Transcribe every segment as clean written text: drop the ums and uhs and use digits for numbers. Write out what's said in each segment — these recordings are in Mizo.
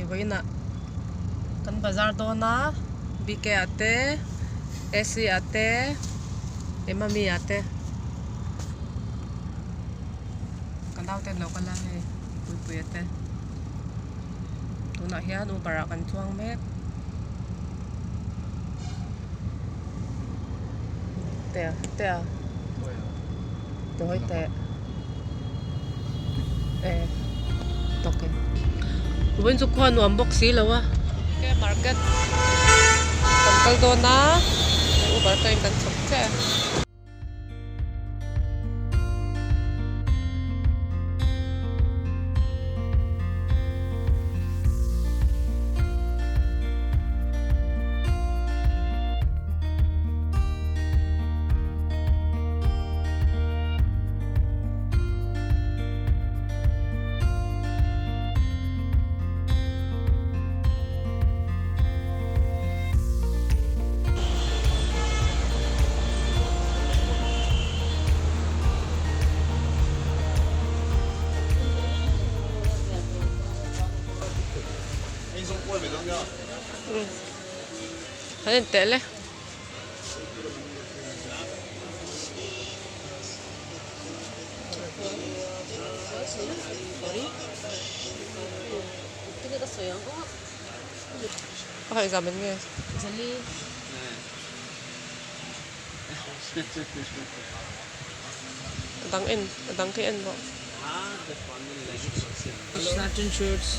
Hei vawiinah kan bazar dawn a BK ah te AC ah te Emami ah te ka naute an lo kal a hei Puipuia te tunah hian Uber ah kan chuang mek. Te te a tawi teh e tawk e vawiin chu khua nuam bawk si lo a ke market kan kal dawn a uber train kan chhawk chiah e. An en teh le. A haih zam en nge? A dang en a dang khi en bawk. Satin shirts.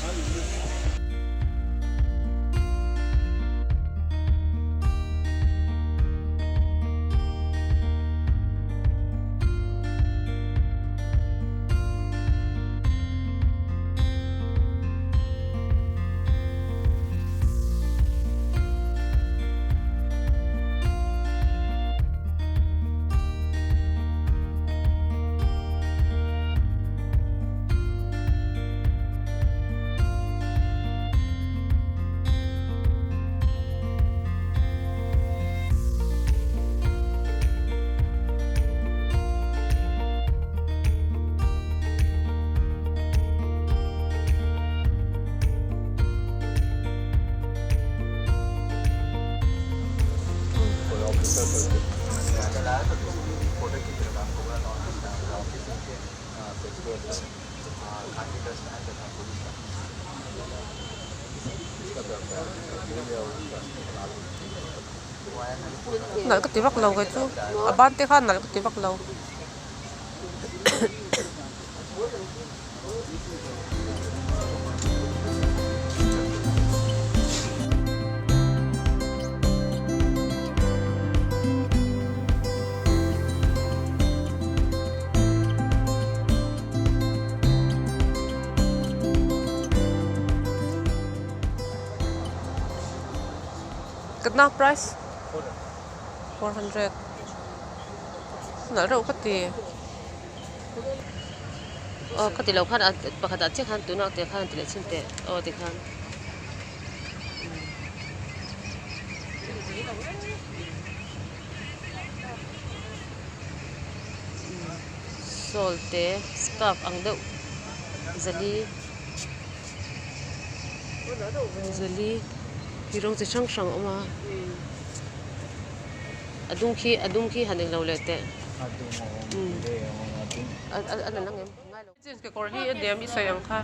Nalh ka ti vak lo kei chu a ban te khan nalh ka ti vak lo. Kitna price? 400. Nalh reuh ka ti. Aw ka ti lo khan a pakhat ah chiah khan tunah te khan ti leh chhin teh aw ti khan sawl te scarf ang deuh zali zali hi rawng chi hrang hrang a awm a a dum khi a dum khi han englo leh teh. A la lang em? Jeans kekawr hi a diam i sawi ang kha.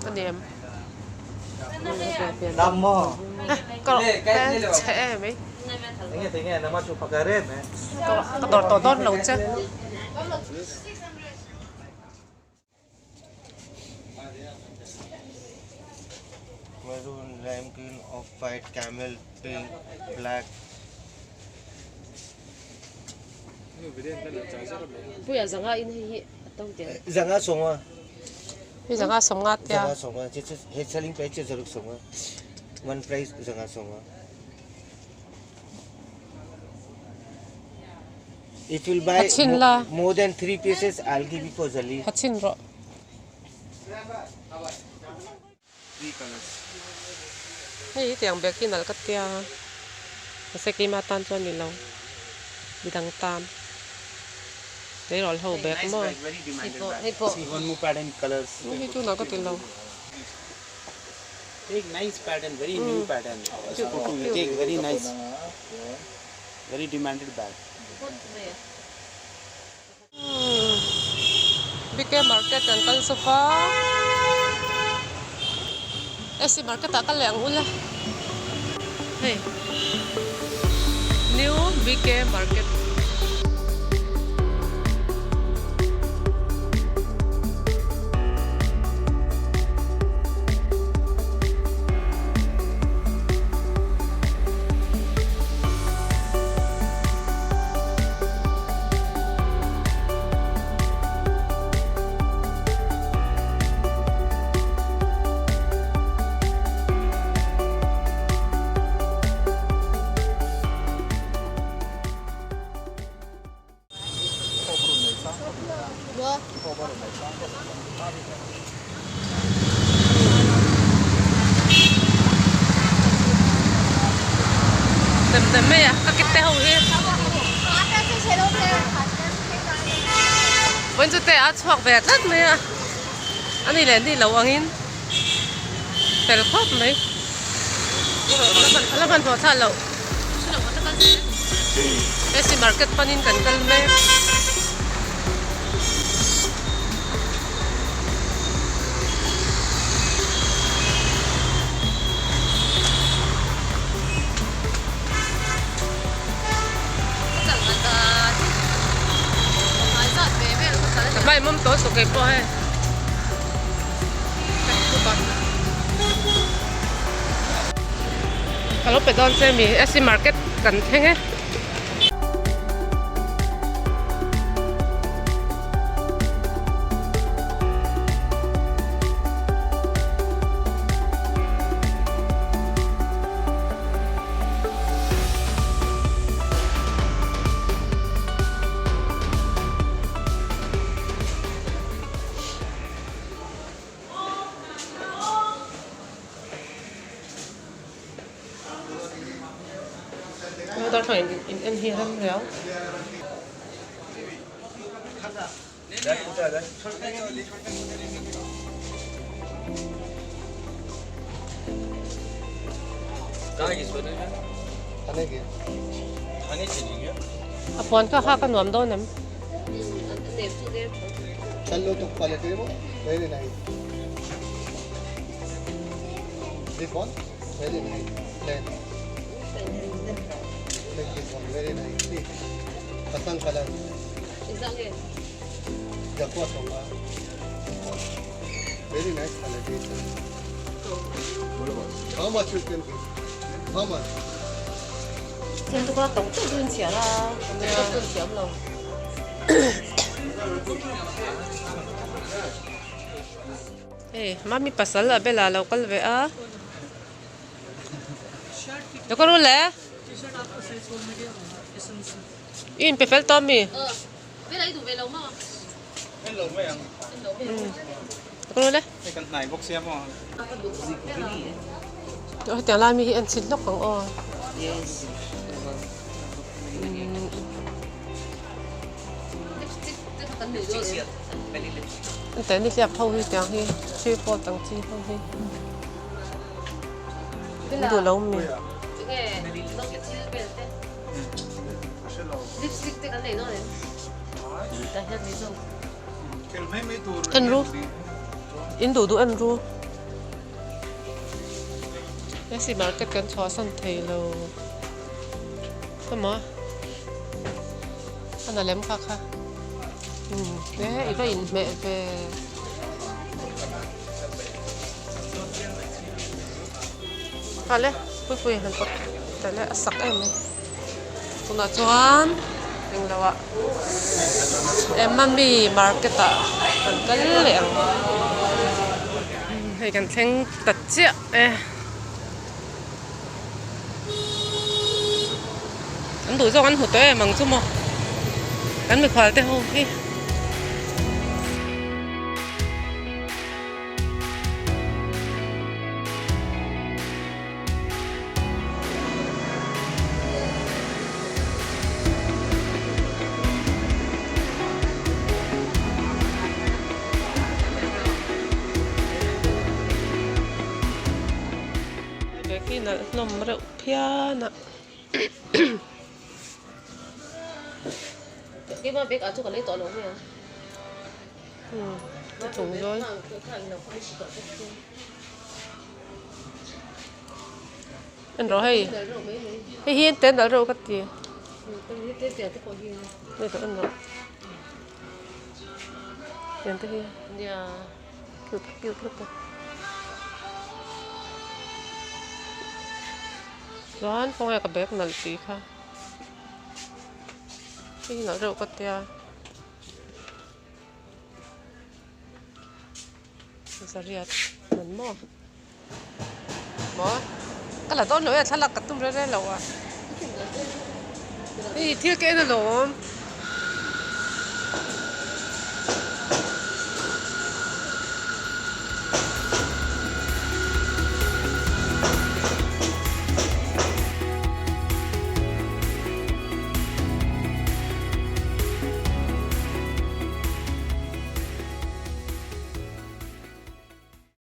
A diam. Ka chhe em ei. Ka dawr tawh dawn lo che. Maroon, lime green, off white, camel, pink, black. Puia zanga in hei hi a to teh. Zanga songa. Hi zanga sawmnga tia. Zanga songa che che he selling price che zaruk songa. One price zanga songa. If you buy Ha chhin la. more than 3 pieces, I'll give you for zali. Ha chhin rawh. Three colors. Hei hi tiang bag hi nalh ka tia mahse keimah tan chuan ni lo midang tan. Tleirawl ho bag maw? Hei pawh hei pawh. Hei chu nalh ka ti lo. BK market kan kal chawp a AC market ah kal leh ang ula hei new BK market. Dem dem mai a ka kete ho hi vawiin chu te a chhuak ve tlat mai a ani leh ni lo angin fel khawp mai a la hmanhmawh thlak loh AC market panin kan kal mek. Vai mawm tawh suh keipawh hei. Ka lo pe dawn che mi AC market kan thleng e. Darthlalang in en hi rem riau. A puan kha hak a nuam dawn em? Hei mami pasal a bela lo kal ve a lo kal ru le i inpe fel tawh ami lo kal ru le hetiang lai mi hi en chhin hlawk ang aw. Ente ni hliap ho hi tiang hi tripod ang chi ho hi an duh lo mi. En ru in duh duh en ru hesi market kan chhuahsan thei lo emaw. A na lem kha kha umm e i va inhmeh ve. Kha le puipui han pawt ta le a sak em mai tunah chuan englo ah Emami market ah kan kal leh ang hei kan thleng ta chiah e. An duh zawk an hmu tawh em ang chu maw kan mikhual te ho hi. hlawm reuh phian a. Keimah bag ah chu ka lei tawh lo mai ang. A chung zawl. En rawh hei. Hei hi te nalh reuh ka ti. Hei tawh en rawh. Tiang te hi. Nia. Cute cute lutuk. Chuan khawnge ka bag nalh tih kha. Hei hi nalh reuh ka tia. Zariat man maw maw ka la dawn lo e thlalak ka tum reng reng lo a hei thil ka en alawm.